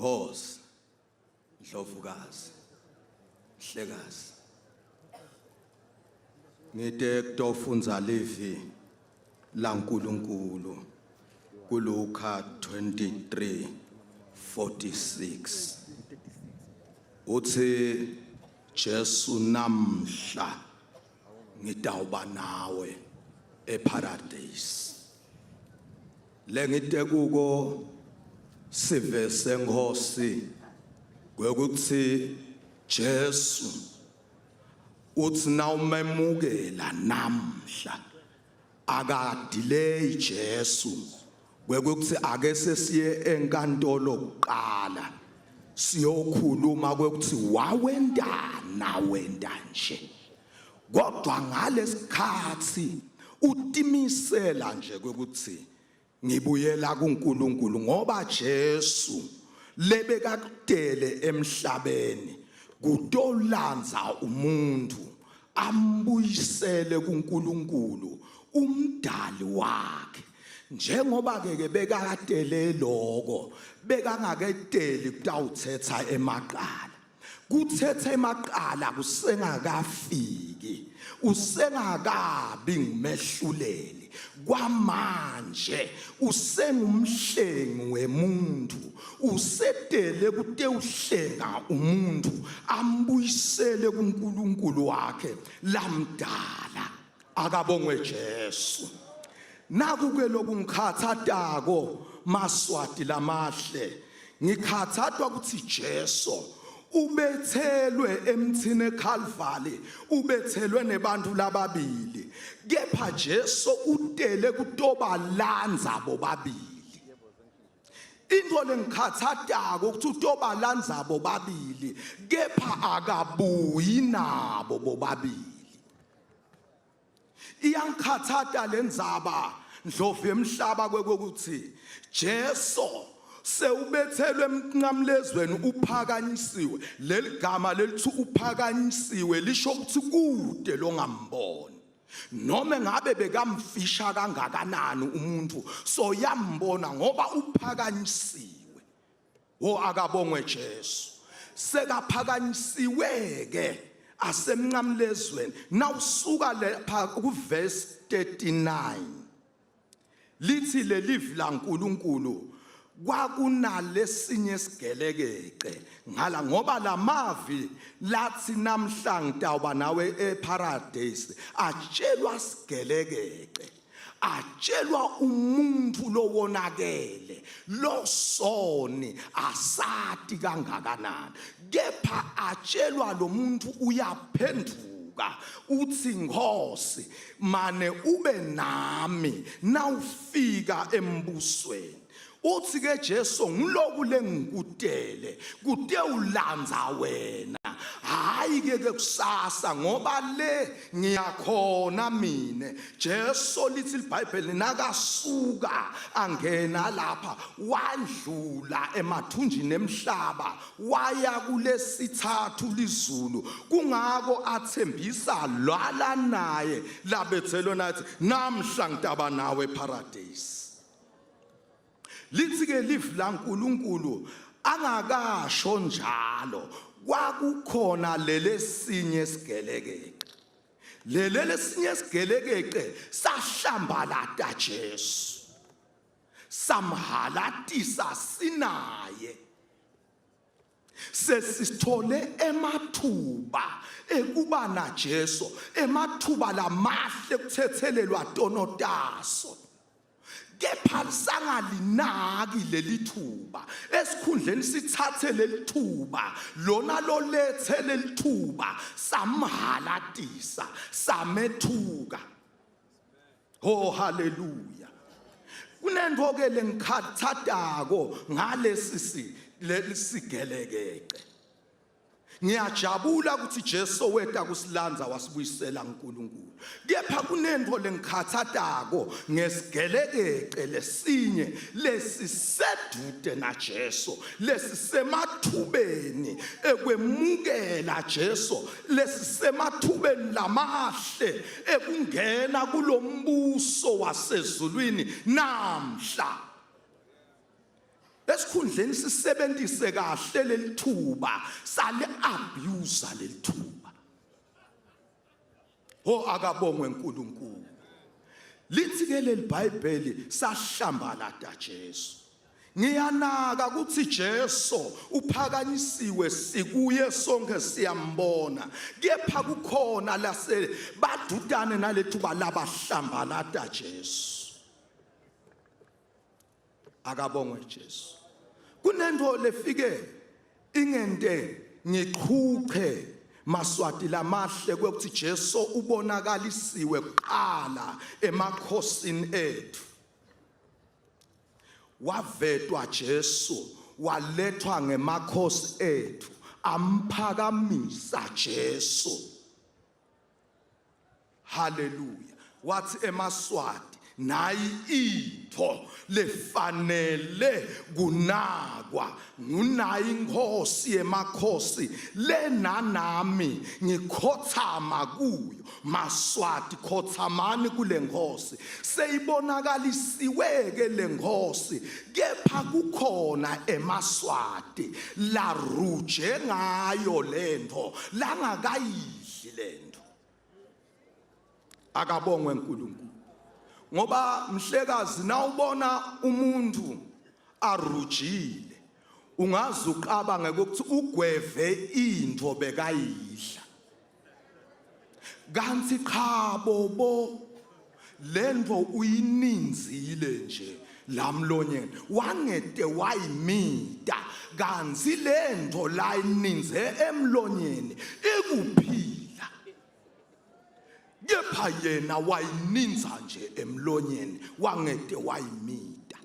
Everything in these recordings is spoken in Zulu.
Nkosi, Ndlovukazi, Hlekazi. Ngide kutofundza livi laNkulunkulu kuLuka 23:46. Uthi Jesu namhla ngitawuba nawe eparadise. Lengite kuko sive senkosi kwekuthi Jesu uthi nawumemukela namhla akadelay Jesu kwekuthi ake sesiye enkantolo kuqala siyokhuluma kwekuthi wawendana wenda nje kodwa ngalesikhathi utimisela nje kwekuthi ngibuyela kuNkulunkulu ngoba Jesu lebekakudele emhlabeni kutolandza umuntu ambuyisele kuNkulunkulu umdali wakhe njengoba ke ke bekakatele lokho bekangaketeli kutawuthetha emaqala kuthetha emaqala kusengakafiki usengakabi ngumehluleli kwamanje usengumhlengi wemuntu usetele kutewuhlenga umuntu ambuyisele kuNkulunkulu wakhe lamdala akabongwe Jesu naku ke lokungikhathatako maswati lamahle ngikhathatwa ukuthi Jesu ubethelwe emthini eCalvary ubethelwe nebantu lababili kepha Jesu utele kutobalanza bobabili into lengikhathatako ukuthi utobalanza bobabili kepha akabuyi nabo bobabili Iyangikhathata lendzaba ndlovu yemhlaba kwekuthi Jesu sewubethelwe emnqamlezweni uphakanyisiwe leligama lelithi uphakanyisiwe lisho ukuthi kude longamboni noma ngabe bekamfisha kangakanani umuntu so yambona ngoba uphakanyisiwe Wo akabongwe Jesu. Sekaphakanyisiwe ke asemnqamlezweni. Nawusuka lapha kuverse 39. Lithi lelivi laNkuluNkulu kwakunalesinye sigelekece ngala ngoba lamavi lathi namhla ngitawuba nawe eparadise atshelwa sigelekece atshelwa umuntu lowonakele losoni asati kangakanani kepha atshelwa lo muntu uyaphenduka uthi Nkosi mane ube nami nawufika embusweni uthi ke Jesu ngiloku lengikutele kutewulandza wena hayi ke ke kusasa ngoba le ngiyakhona mina Jesu lithi iBhayibheli nakasuka angena lapha wandlula emathunjini emhlaba waya kulesithathu lizulu kungako athembisa lwala naye labethelwe nathi namhla ngitaba nawe eparadise Lithi ke livi laNkuluNkulu angakasho njalo kwakukhona lelesinye sigelekece. Lele lesinye sigelekece sahlambalata Jesu. Samhalatisa sinaye. Sesithole emathuba ekuba na Jesu, emathuba lamahle kuthethelelwa tono taso. Kepha sangalinaki leli thuba esikhundleni sithathe leli thuba lona lolethe leli thuba samhalatisa samethuka oh haleluya kunento ke lengikhathatako ngalesi si lesigelekece Ngiyajabula ukuthi Jesu weta kusilandza wasibuyisela kuNkulunkulu. Kepha kunento lengikhathatako ngesigelekece lesinye lesisedude naJesu, lesisemathubeni ekwemukela Jesu, lesisemathubeni lamahle ekungena kulombuso wasezulwini namhla. Esikhundleni sisebenzise kahle lelithuba, sale abuse lelithuba. Ho, akabongwe uNkulunkulu. Lithi ke leli Bhayibheli, sahlambalata Jesu. Ngiyanaka ukuthi Jesu uphakanyisiwe, sikuye sonke siyambona, kepha kukhona lase badudane nalethuba labahlambalata Jesu. Akabongwe Jesu. Kunento lefike ingente ngiqhuqhe, maswati lamahle, kwekuthi Jesu ubonakalisiwe kuqala emakhosini ethu. Wavetwa Jesu, walethwa ngemakhosi ethu, amphakamisa Jesu. Haleluya! Wathi emaSwati, nayi into lefanele kunakwa, ngunayi inkosi yemakhosi lenanami ngikhothama kuyo. MaSwati, khothamani kule nkosi. Seyibonakalisiwe ke le nkosi, kepha kukhona emaSwati laruje ngayo lento, langakayidli lento. Akabongwe uNkulunkulu, ngoba mhlekazi, nawubona umuntu arujile, ungaze uqabange ukuthi ugweve into bekayidla, kanti cha bobo, lento uyininzile nje lamlonyeni, wangete wayimita, kanti lento la ininze emlonyeni ikuphila, kepha yena wayininza nje emlonyeni, wangete wayimita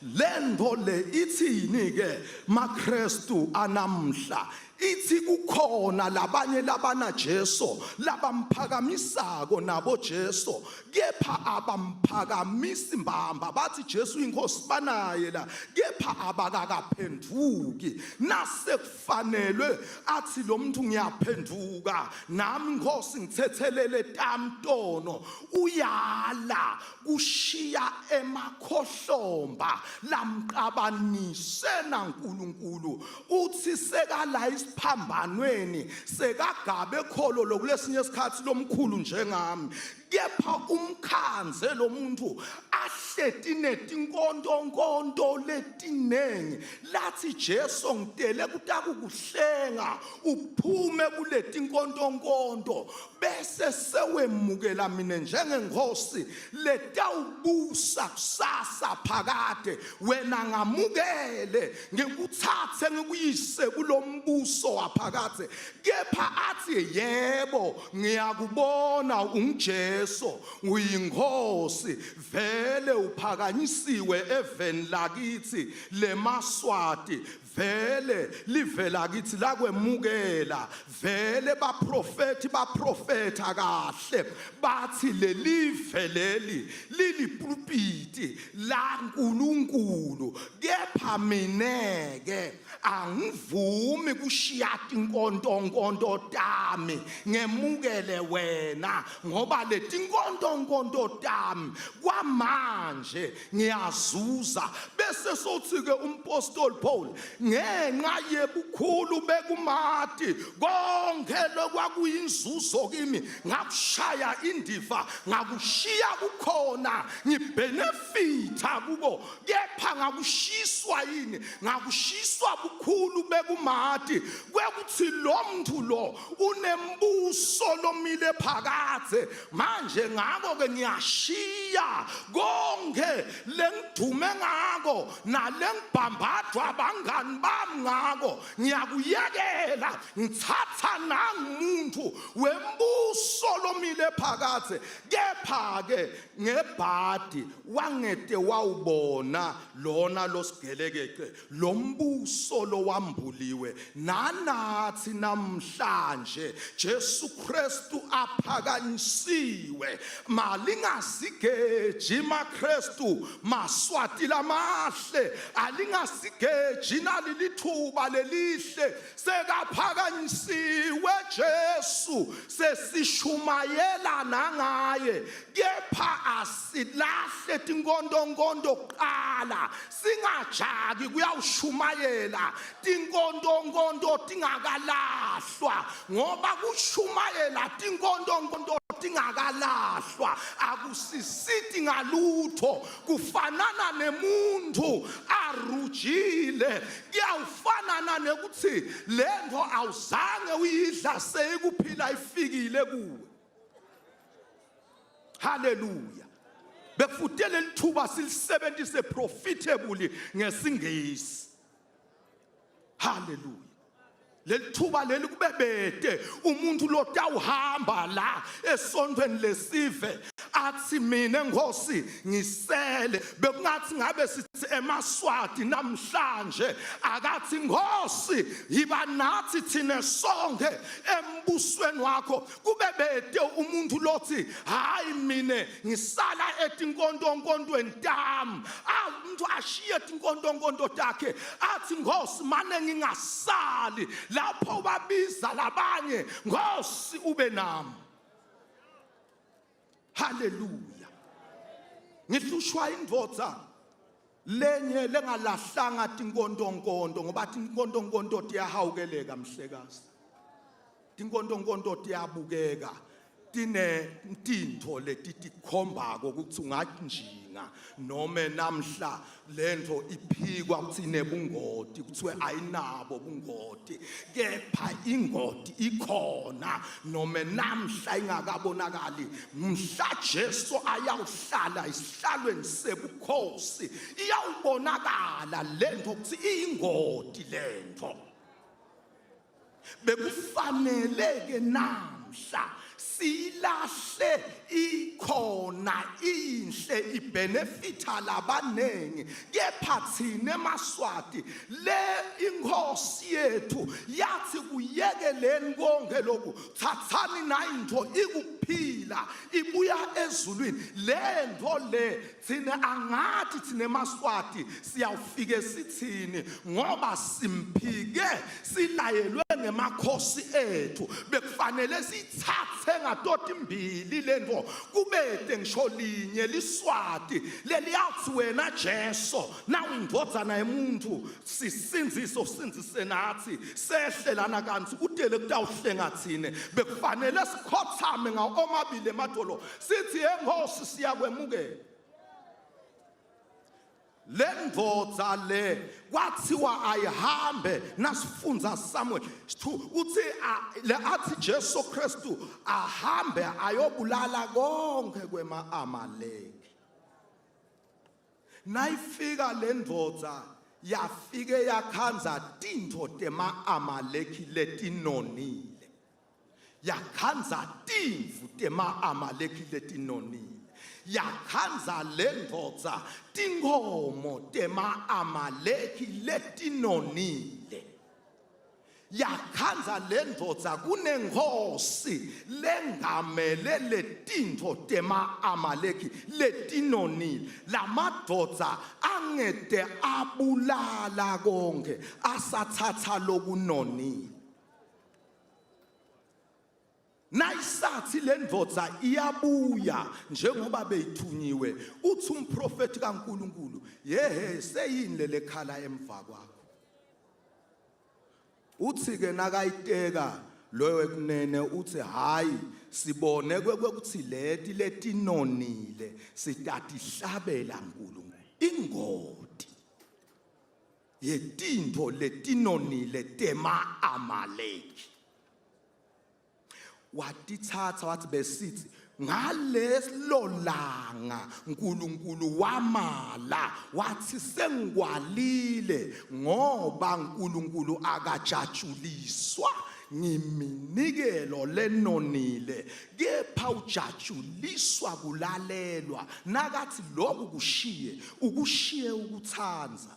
lento le. Ithini ke maKristu anamhla? Ithi kukhona labanye labana Jesu, labamphakamisako nabo Jesu, kepha abamphakamisi mbamba. Bathi Jesu inkosi, banaye la, kepha abakakaphenduki. Nasekufanelwe athi lo muntu, "Ngiyaphenduka nami Nkosi, ngithethelele tami tono," uyala kushiya emakhohlomba lamqabanise naNkulunkulu. Uthi sekala isiphambanweni, sekagabe kholo lokulesinye isikhathi lomkhulu njengami, kepha umkhanze lo muntu ahleti netinkontonkonto letinengi, lathi, "Jesu, ngitele kutakukuhlenga uphume kuletinkontonkonto, bese sewemukela mina njengenkosi letawubusa kusasa phakade. Wena ngamukele, ngikuthathe ngikuyise kulombuso waphakade." Kepha athi, "Yebo, ngiyakubona unguJesu, uyinkosi vele, uphakanyisiwe eveni lakithi lemaSwati, vele live lakithi lakwemukela, vele baprofeti baprofeta kahle, bathi lelive leli lilipulpiti la nkulunkulu, kepha mineke angivumi kushiya tinkontonkonto tami ngemukele wena, ngoba letinkontonkonto tami kwamanje ngiyazuza." Bese sothi ke umpostoli Paul, ngenxa yebukhulu bekumati, konke lokwakuyinzuzo kimi ngakushaya indiva, ngakushiya kukhona, ngibenefita kuko, kepha ngakushiswa yini? Ngakushiswa bukhulu bekumati kwekuthi lo muntu lo unembuso lomile phakadze. Manje ngako ke ngiyashiya konke lengidume ngako nalengibhambadwa abangani bami ngako, ngiyakuyekela, ngithatha nangumuntu wembuso lomile phakadze. Kepha ke ngebhadi wangete wawubona lona losigelekece lombuso lowambuliwe nanathi namhlanje. Jesu Kristu aphakanyisiwe, malingasigeji maKristu, maSwati lamahle, alingasigeji. Nali lithuba lelihle, sekaphakanyisiwe Jesu, sesishumayela nangaye, kepha asilahle tinkontonkonto kuqala, singajaki kuyawushumayela tinkontonkonto tingakalahlwa, ngoba kushumayela tinkontonkonto tingakalahlwa akusisiti ngalutho. Kufanana nemuntu arujile, kuyawufanana nekuthi lento awuzange uyidla, seyikuphila ifikile kuwe. Haleluya! Bekufutele lithuba silisebenzise profitably ngesiNgisi. Haleluya! Lelithuba leli kubebede umuntu lotawuhamba la esontweni lesive athi mina Nkosi ngisele. Bekungathi ngabe sithi emaSwati namhlanje akathi Nkosi yiba nathi thina sonke embusweni wakho. Kube bede umuntu lothi hayi mina ngisala etinkontonkontweni tami, umuntu ashiye tinkontonkonto takhe athi Nkosi mane ngingasali lapho ubabiza labanye, Nkosi ube nami. Haleluya! Ngihlushwa indvodza lenye lengalahlanga tinkontonkonto, ngoba tinkontonkonto tiyahawukeleka mhlekazi, tinkontonkonto tiyabukeka, tine tintfo letitikhombako ukuthi unganjinga nome namhla lento iphikwa ukuthi inebungoti, kuthiwe ayinabo bungoti, kepha ingoti ikhona nome namhla ingakabonakali. Mhla Jesu ayawuhlala esihlalweni sebukhosi, iyawubonakala lento ukuthi iyingoti lento. Bekufanele ke namhla silahle ikhona inhle ibenefita labanengi, kepha thina emaSwati le inkosi yethu yathi kuyekeleni konke lokhu, thathani nayinto ikuphila ibuya ezulwini. Lento le thina angathi thina emaSwati siyawufike sithini, ngoba simphike silayelwe ngemakhosi ethu. Bekufanele sithathe ngatoti mbili lento, kubede ngisho linye liSwati leliyathi wena Jesu nawu indvodzana yemuntu sisindziso usindzise nathi sehle lana kanti utele kutawuhlenga thine. Bekufanele sikhothame ngawo omabili emadolo sithi enkosi siyakwemukela. Le ndvodza le kwathiwa ayihambe. Nasifunza Samuel uthi le athi Jesu Kristu ahambe ayobulala konke kwema-Amaleki. Nayifika le ndvodza yafike yakhandza tintfo tema-Amaleki letinonile, yakhandza timvu tema-Amaleki letinonile, yakhandza le ndvodza tinkhomo tema-Amaleki letinonile, yakhandza le ndvodza kunenkosi lengamele letintfo tema-Amaleki letinonile. Lamadvodza angete abulala konke, asathatha lokunonile. Nayisathi le ndvodza iyabuya njengoba beyithunyiwe, uthi umprofeti kaNkuluNkulu, yehe, seyini lelekhala emva kwakho? Uthi ke nakayiteka loyo ekunene uthi hayi, sibone kwekuthi leti letinonile sitatihlabela uNkulunkulu. Ingoti yetintfo letinonile tema-Amaleki watitsatsa wathi besithi ngalelo langa uNkulunkulu wamala wathi sengikwalile, ngoba uNkulunkulu akajatshuliswa ngiminikelo lenonile, kepha ujatshuliswa kulalelwa. Nakathi lokhu kushiye ukushiye ukuthanza.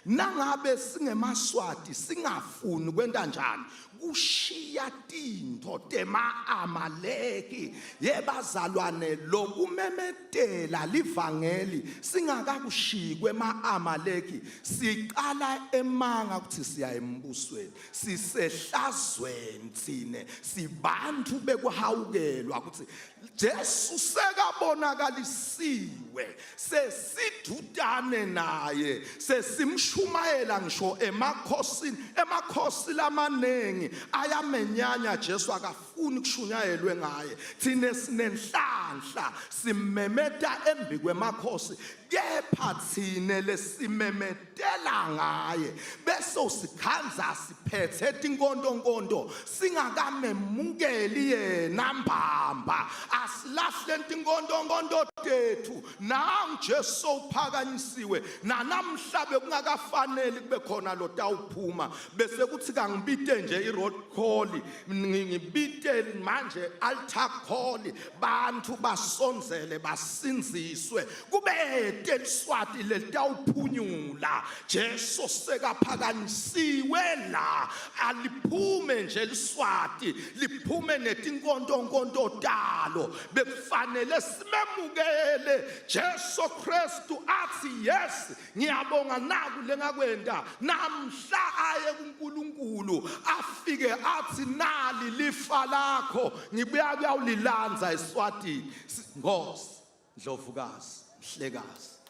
Nangabe singemaswati singafuni kwenta njani kushiya tintfo tema-Amaleki yebazalwane lokumemetela livangeli singakakushiyi kwema-Amaleki siqala emanga ukuthi siya embusweni sisehlazweni thine sibantu bekuhawukelwa ukuthi Jesu sekabonakalisiwe sesidudane naye sesimshumayela ngisho emakhosini emakhosi lamanengi ayamenyanya Jesu akafuni kushunyayelwe ngaye thina sinenhlanhla simemeta embi kwemakhosi kepha thina lesimemetela ngaye bese usikhandza siphethe tinkontonkonto singakamemukeli yena mbamba asilahle tinkontonkonto tethu nangu Jesu uphakanyisiwe nanamhla bekungakafaneli kube khona lotawuphuma bese kuthi kangibite nje i-road call ngibite manje altar call bantu basonzele basinziswe kubete liswati lelitawuphunyula Jesu sekaphakanyisiwe la aliphume nje liswati liphume netinkontonkonto talo bekufanele simemukele Jesu Kristu athi yes ngiyabonga naku lengakwenta namhla aye kuNkulunkulu afike athi nali lifa lakho ngibuya kuyawulilandza eSwatini Nkosi Ndlovukazi Mhlekazi.